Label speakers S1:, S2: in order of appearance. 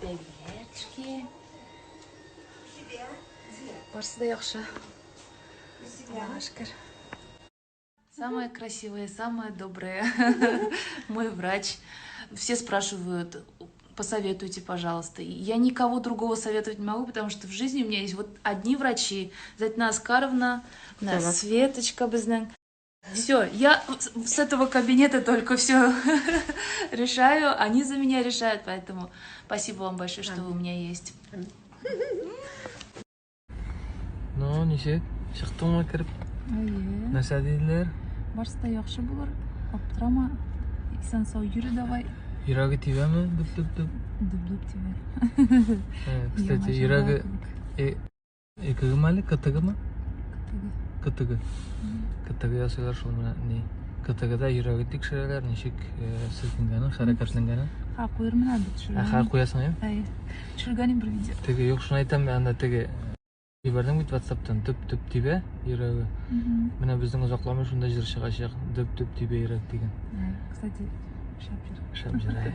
S1: Бәбиләр төшкән. Барысы да яхшы. Аллага шөкер. Самая красивая, самая добрая. Мой врач. Все спрашивают, посоветуйте, пожалуйста. Я никого другого советовать не могу, потому что в жизни у меня есть вот одни врачи. Затина Аскаровна, Светочка безнең. Все, я с этого кабинета только все решаю, они за меня решают, поэтому спасибо вам большое, что вы у меня есть.
S2: Ну, ничек? Чыктыңмы кереп?
S1: Әйе.
S2: Нәрсә диделәр?
S1: Барысы да яхшы булыр. Аптырама. Исән сау йөре давай.
S2: Йөрәге тибәме? Дөп-дөп-дөп.
S1: Дөп-дөп тибә.
S2: Кстати, йөрәге ЭКГ-ме әле, КТГ-мы? КТГ. КТГ ясыйлар шул менә ни. КТГда йөрәге тикшерәләр, ничек селкенгәнен, хәрәкәтләнгәнен.
S1: Ха, куермын әле төшергән.
S2: Ә хәзер куясың, әйе?
S1: Әйе. Төшергән бер видео.
S2: Теге юк, шуны әйтәм, анда теге җибәрдең бит WhatsApp-тан, дөп-дөп тибә йөрәге. Менә безнең озакламый шунда җыр чыгачак, дөп-дөп тибә йөрәк дигән.
S1: Кстати, шәп җыр.
S2: Шәп җыр, әйе.